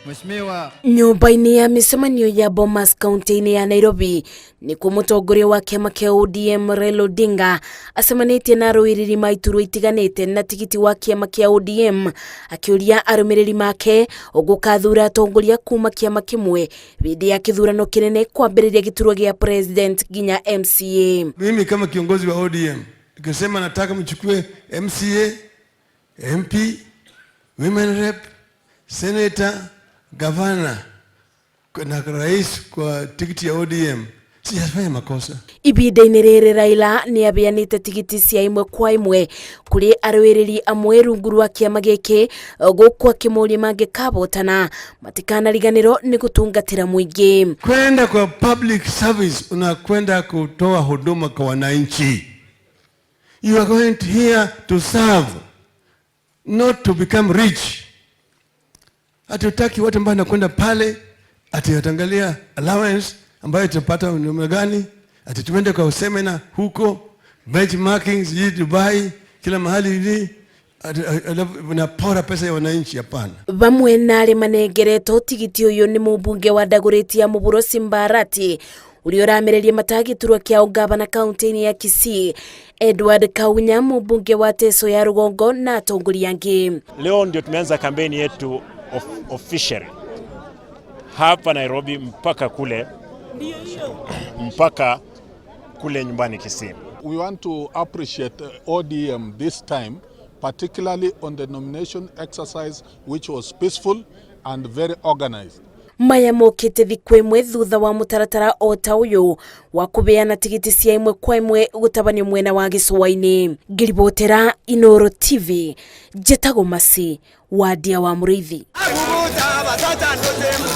Mheshimiwa Nyũmba-inĩ ya mĩcemanio ya Bomas kaunti-inĩ ya Nairobi nĩkuo mũtongoria wa kĩama kĩa ODM Raila Odinga acemanĩtie na arũĩrĩri ma iturwa itiganĩte na tigiti wa kĩama kĩa ODM akĩũria arũmĩrĩri make gũkathura atongoria kuma kĩama kĩmwe hĩndĩ ya kĩthurano kĩnene kwambĩrĩria gĩturwa gĩa president nginya MCA. Mimi kama kiongozi wa ODM nikisema nataka mchukue MCA, MP, women rep, senator, governor na rais kwa tikiti ya ODM, sijafanya makosa. Ihinda-inĩ rĩrĩ Raila nĩ aheanĩte tigiti cia ĩmwe kwa ĩmwe kũrĩ arũĩrĩri amwe rungu rwa kĩama gĩkĩ gũkũ akĩmoria mangĩkahotana matikanariganĩrwo nĩ gũtungatĩra mũingĩ. Kwenda kwa public service, unakwenda kutoa huduma kwa wananchi. You are going here to serve, not to become rich. Hatutaki watu ambao wanakwenda pale ati wataangalia allowance ambayo tutapata namna gani, ati tuende kwa semina huko benchmarking, sijui Dubai, kila mahali hivi, alafu unapora pesa ya wananchi. Hapana. Vamwe na arĩa manengeretwo tigiti ũyũ nĩ mũmbunge wa Dagoretti ya Mũhuro Simba Arati ũrĩa ũramereria mata gĩturwa kĩa ũngavana kaunti-inĩ ya Kisii, Edward Kaunya mũmbunge wa Teso ya Rũgongo na atongoria angĩ. Leo ndio tumeanza kampeni yetu officially hapa Nairobi mpaka kule nyumbani Kisii. We want to appreciate ODM this time, particularly on the nomination exercise, which was peaceful and very organized. Maya mokĩte thikũ ĩmwe thutha wa mũtaratara o ta ũyũ wa kũbeana tigiti cia ĩmwe kwa ĩmwe gũtabanio mwena wa gĩcũa-inĩ. Ngĩribotera Inooro TV, njĩtagwo Masi Wandia wa Mũrĩithi. Agubuta basata ndotemu.